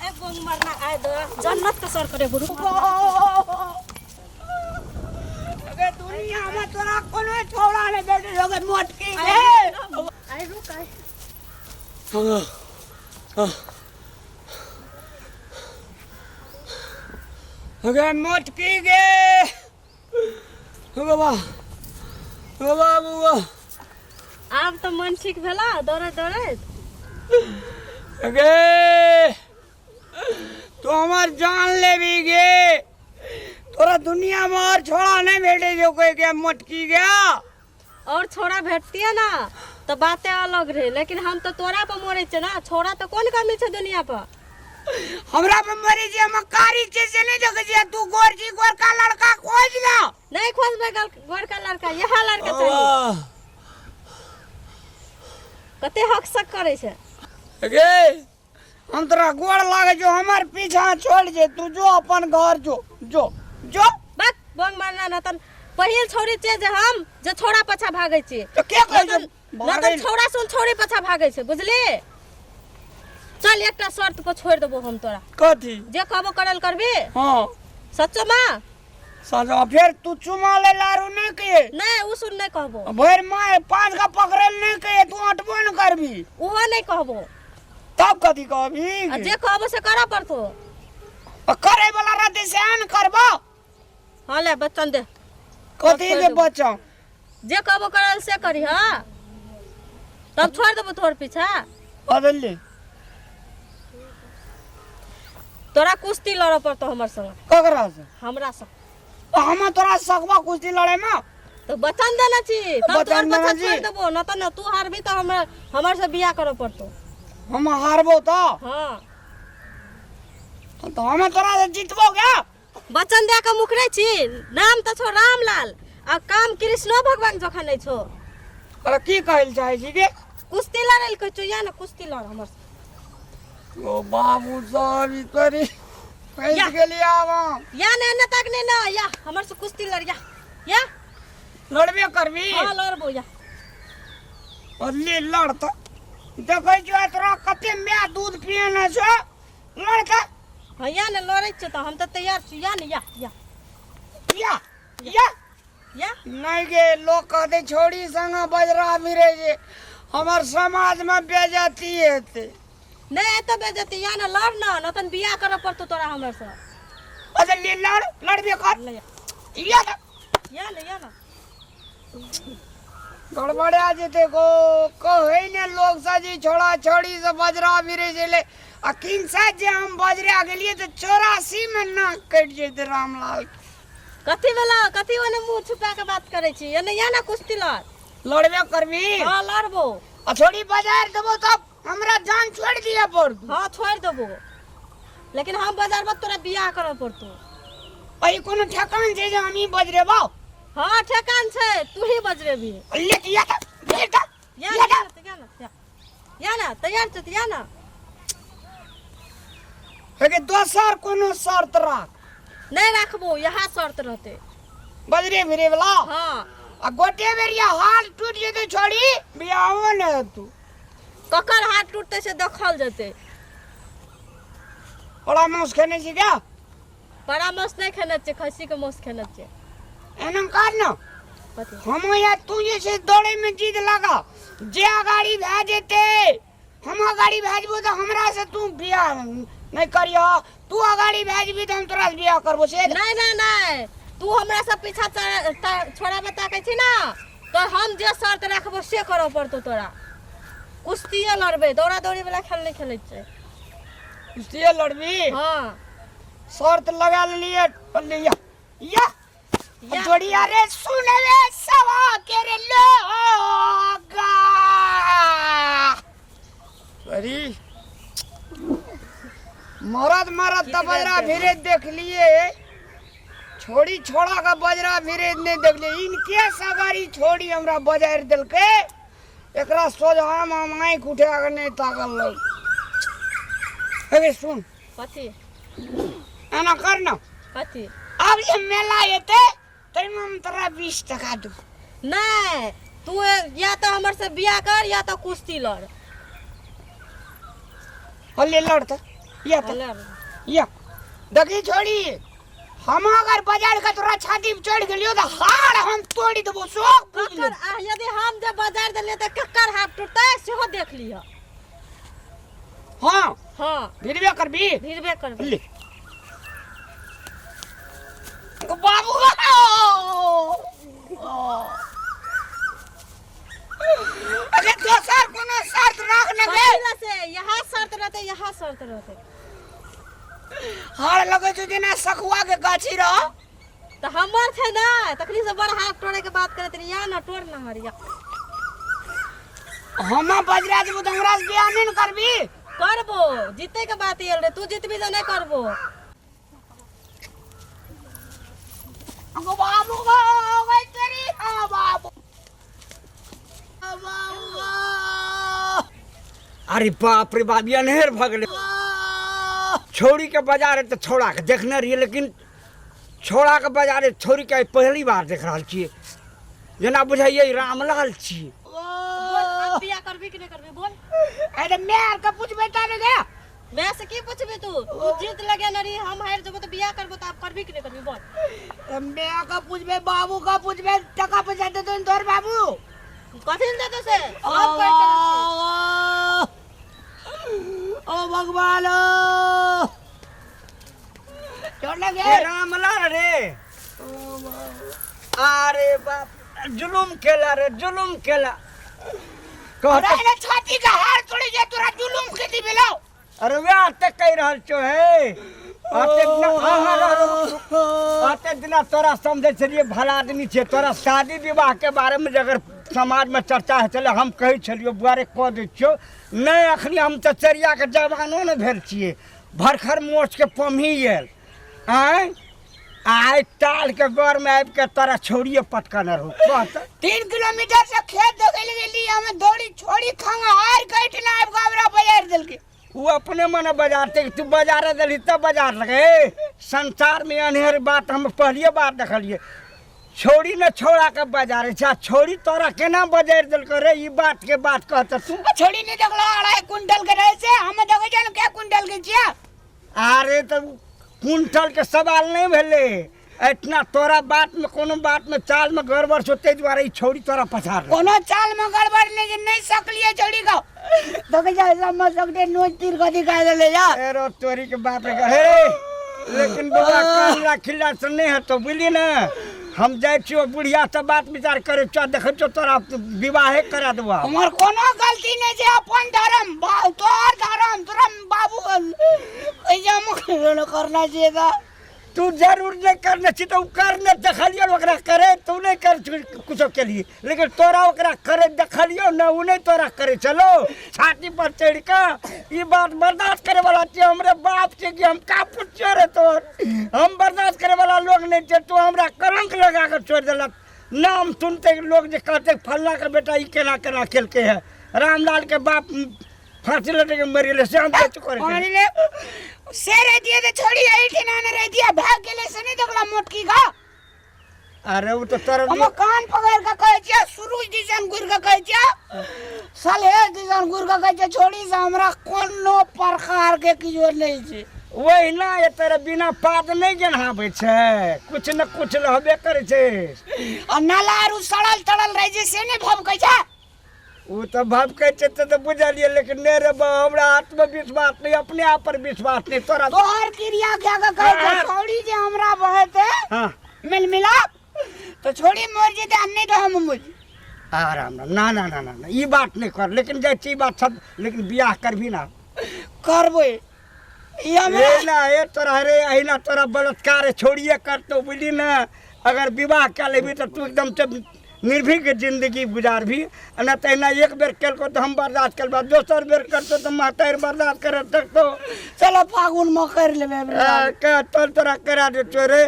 ए gong मरना आय दो जन्नत के सर करे बुरु। अगे दुनिया में तोरा कोनो छोड़ा नहीं बेटे लोगे मोटकी गे। आय रुक आय। अगे मोटकी गे, बाबा बाबा बाबा। आब तऽ मन ठीक भेला दौड़ैत दौड़ैत? गे, तू हमर जान लेबी गे। तोरा दुनिया में और छोड़ा नहीं भेटे जो कोई के मोटकी गया? और छोड़ा भेटतिए ना तो बाते अलग रहे, लेकिन हम तो तोरा पर मरे छे ना। छोड़ा तो कोन कमी छे दुनिया पर? हमरा पर मरे छे, हम कारी छे से नहीं देखे छे। तू गोर छी, गोर का लड़का खोज ना। नहीं खोजबे गोर का लड़का, यह लड़का चाहिए। कते हक सक करे छे। गे, हम तोरा गोड़ लागे जो, हमर पीछा छोड़ जे, तू जो अपन घर, जो जो जो। बक बंग मारना न तन पहिल छोड़ी छे जे हम जे छोड़ा पछा भागे छी। तो के कहै छै? न तन छोड़ा सुन, छोड़ी पछा भागे छे बुझली। चल, एकटा शर्त पर छोड़ देबो हम तोरा। कथी? जे कहबो करल करबी? हाँ। सच्चो माँ? सजा फेर तू चुमा ले लारू नहीं के? नहीं, उ सुन नहीं कहबो। भरि माय पाँच का पकड़ल नहीं के, तू अटबो न करबी? उहो नहीं कहबो। तब कथी कहबी? आ जे कहबो से करऽ पड़तो। आ करे वाला रहते से न करबो। हाँ, ले बच्चन दे। कथी छोड़ दे? देबो। बच्चा जे कहबो करल से करी। हाँ, तब छोड़ देबो तोहर पीछा। बदल ले। तोरा कुश्ती लड़ऽ पड़तो हमर संग। ककरा से? हमरा से। हम तोरा सकबा कुश्ती लड़े में? तो बचन देने छी तब बचन तोहर देने पछा छी। छोड़ देबो न त न तू हारबी तो हमर हमर से बियाह करऽ पड़तो। हम हारबो तो? हाँ। तो हम तोरा से जीतबो क्या? बचन दे के मुकरे छी। नाम तो छो रामलाल आ काम कृष्णो भगवान जखन नहीं छो। अरे, की कहल चाहे छी के? कुश्ती लड़े ल कहै छौ, या न कुश्ती लड़ हमर से। ओ बाबू साहब, ई तोरी फंस या। गेली आब हम। या ने एने तक नहीं ना, या हमर से कुश्ती लड़, या या। लड़बे करबी? हाँ, लड़बो, या। ले लड़ त देखै छियो तोरा कते my दूध पियने छौ, लड़ त। हाँ, या ने लड़ै छियौ तऽ हम तऽ तैयार छी। या ने, या या। या या। या। नहीं गे, लोग कहते छोड़ी संग बजरा मिरे जे हमर समाज में बेजती हेतै। नहीं एतऽ बेजती, या ने लड़ न, न तन बियाह करऽ पड़तौ तोरा हमर से। अच्छा ले, लड़, लड़बे कर। ले। या त। या ने, या ने। गड़बड़ा जेते गो। कहै ने लोग सजी छोड़ा छोड़ी से बजरा मिरे जेले आ किनसा जे हम बजरा गेलिए तऽ 84 में नाक कटि जेते रामलाल। कथी भेला? कथी ओने मुंह छुपा के बात करै छी? एने या ना कुश्ती लड़। लड़बे करबी? हाँ, लड़बो। आ छोड़ी बाजार देबो तब हमरा जान छोड़ दिया पड़तौ। हाँ, छोड़ देबो, लेकिन हम बाजार में तोरा बियाह करऽ पड़तौ। अई कोनो ठेकान छै जे हम ई बजरेबो? हाँ, ठेकान छै, तू ही बजरेबी। ले या त, ले त। या ना, या ना, या ना, या या ना, तैयार छौ तऽ या ना। हे, दोसर कोनो शर्त राख। नहीं राखबो, यह शर्त रहते। बजरे भिरे वाला? हाँ। आ गोटे बेरिया हाथ टूट जेतै छोड़ी, बियाहो ने हेतौ। ककर हाथ टूटते से देखल जेतै। बड़ा मांस खेने छी क्या? बड़ा मांस नहीं खेने छियै, खस्सी के मांस खेने छियै। एना कर न। कथी? हम या तू जे छै दौड़े में जीत लगा, जे अगाड़ी भए जेतै, हम अगाड़ी भए जेबो तऽ हमरा से तू बियाह नहीं करियो, तू अगाड़ी भए जेबी तऽ हम तोरा से बियाह करबो से। नहीं नहीं नहीं, तू हमरा से पीछा छोड़ाबे ताकै छी ना तो हम जे शर्त राखबो से करऽ पड़तौ तोरा। कुश्तिए लड़बै, दौड़ा दौड़ी वाला खेल नहीं खेलै छियै। कुश्तिए लड़बी? हाँ। शर्त लगा लेलिए, या या। या। जोड़िया रे, सुन रे सवा के रे लोगा, अरे मरद मरद जीत तऽ गए बजरा थे। भिरे देख लिए, छोड़ी छोड़ा के बजरा भिरे नहीं देख लिए। इनके सवारी छोड़ी हमरा बजारि देलकै। एकरा सोझा हम आँखि उठा के नहीं ताकल लोग। अरे सुन। कथी? एना कर न। कथी? आब जे मेला एतै ताहिमे हम तोरा 20 टका देबौ। नहीं, तू या तो हमर से बियाह कर या तो कुश्ती लड़। हले, लड़ तऽ। या तो लड़। या देखी छोड़ी हम अगर बाजार के तोरा छाती पे चढ़ गेलियो तो हाड़ हम तोड़ी देबो शौक बुझ ले। ककर आ यदि हम जे बाजार देलियै तऽ ककर हाथ टूटतै सेहो देख लिह। हाँ। हाँ। भिड़बे करबी? भिड़बे करबै। ले बाबू, अरे दोसर कोनो शर्त राख न गे। कथी से यहाँ शर्त रहतै, यहाँ शर्त रहतै। हाड़ लगै छौ जेना सखुआ के गाछी रह। तऽ हमर छै ने तखनी से बड़ हाथ तोड़े के बात करैत रही, या ना तोड़ ना हरिया। हम बजरा देबो तऽ हमरा से बियाह नहि ने करबी? करबो, जीते के बात आयल रे, तू जीतबी तऽ नहि करबो। अगो बाबू गो गई तेरी। आ बाबू, आ बाबू गो। अरे बाप रे बाप, ई अन्हेर भऽ गेलै। छौड़ी के बाजार है तऽ छौड़ा के देखने रहियै, लेकिन छौड़ा के बाजार है छौड़ी के आइ पहली बार देख रहल छियै। जेना बुझाइए ई रामलाल छियै। बोल, अब बियाह करबी कि नहि करबी बोल? अरे मैं आर के पूछबे तारे गे। मैं से की पूछबी तू? तू जीत लगे न रही, हम हारि जेबो तऽ बियाह करबो तऽ आब करबी कि नहि करबी बोल? मैं के पूछबे, बाबू के पूछबे, टका पैसा देतो ने तोर बाबू? कथी लए देतो से? सब कहि के रहल छी। ओ भगवान, ओ छोड़ लगे। ए रामलाल रे, अरे बाप, जुलुम केला रे, जुलुम केला। कहत अरे ने छाती के हार तोड़ी जे तोरा जुलुम के दी बेलो। अरे वएह तऽ कहि रहल छौ हे। अते दिना अहाँ रह, अते दिना तोरा समझै छलियै भला आदमी छै। तोरा शादी विवाह के बारे में जे अगर समाज में चर्चा होइ छलै, हम कहै छलियौ बुआ रे कऽ दै छियौ। नहि, अखनी हम तऽ चरिया के जवानो ने भेल छियै, भरखर मोछ के पम्ही आयल आँय, आइ टाल के गौर में आबि के तोरा छौड़िए पटकने रहू कह तऽ। 3 किलोमीटर से खेत देखे ले गेली, हमें दौड़ी छोड़ी खांगा हार के ना आबि के हमरा बजार देलके। वो अपने मने बजारते, तू बजारे देलही तब बजार लगे। ए, संसार में अनहेर बात हम पहलिए बार देखलिए। छौड़ी ने छौड़ा के बजारे छै, आ छौड़ी तोरा केना बजारि देलको रे? ई बात के बात कहत तू। आ छौड़ी नहीं देखलो 2.5 कुंटल के रहे से, हम देखे छै ने कै कुंटल के छिया। अरे तऽ कुंटल के सवाल नहीं भेलै, एतना तोरा बात में कोनो बात में चाल में गड़बड़ छौ, ताहि दुआरे ई छौड़ी तोरा पछाड़। कोनो चाल में गड़बड़ नहीं जे नहीं सकलिए छौड़ी को। देखे छै सब में सकते नोच तीर कथी खा देले जा। एरो तोरी के बाप रे हे। लेकिन बौआ कानला खिल्ला से नहीं हेतौ, बुझली ने? हम जाइ छियौ बुढ़िया से बात विचार करै छियौ, देखै छियौ तोरा विवाहे करा देबौ। हमर कोनो गलती नहीं छै, अपन धर्म तोहर धर्म तोरा बाबू ऐसा हम करना चाहिए था। तू जरूर नहीं करने छी तो करने देखलियो ओकरा करे, तू नहीं कर कुछो के लिए, लेकिन तोरा ओकरा करे देखलियो न, उ नहीं तोरा करे। चलो छाती पर चढ़ के ई बात बर्दाश्त करे वाला छियै, हमरे बाप छै कि हम का पुछियो रे तोर, हम बर्दाश्त करे वाला लोग नहीं छै। तू हमरा कलंक लगा के छोड़ देलक। नाम सुनते लोग जे कहते फल्ला के बेटा ई केना केना केलकै है, रामलाल के बाप फांसी लटक के मर गेलै, से हम बेच करे। पानी ले से रह दिए तो छोड़ी आई ठिना न रह दिया, भाग गेले से नहीं देखला मोटकी का। अरे वो तो तोरा हम कान पकड़ के कहै छियै, सुरुज दिसन घुर के कहै छियै, सलहेश दिसन घुर के कहै छियै, छोड़ी से हमरा कोनो प्रकार के किछो नहीं छै। वही ना, ये तेरे बिना पाद नहीं गेन्हाबै छै, कुछ न कुछ रहबे करै छै। आ नाला आरू सड़ल तड़ल रहै छै से नहीं भभकै छै। ओ तऽ भभकै छै तऽ बुझलियै, लेकिन नहि रे बा, हमरा आत्मविश्वास नहीं, अपने आप पर विश्वास नहीं तोरा। तोहर क्रिया क्या के कहै छै? हाँ। छोड़ी जे हमरा बहते हाँ मिल मिलाप तो छोड़ी मर जेते, हम नहीं तो हम मुझ आराम राम। ना ना ना ना ना, ई बात नहीं कर, लेकिन जाइ छी ई बात सब, लेकिन बियाह करबी ना? करबै ई हमरा। ए ना, ए तोरा रे, अहिना तोरा बलात्कार छोड़िए करतो, बुझली ना? अगर विवाह कए लेबी तऽ तू एकदम से निर्भीक जिंदगी गुजारबी, आ नहि तऽ एना एक बेर केलको तऽ हम बर्दाश्त करबा, दोसर बेर करतो तऽ महतारि बर्दाश्त करे सकतो? चलो फागुन में कर लेबै। के तोर तोरा करा देतो रे।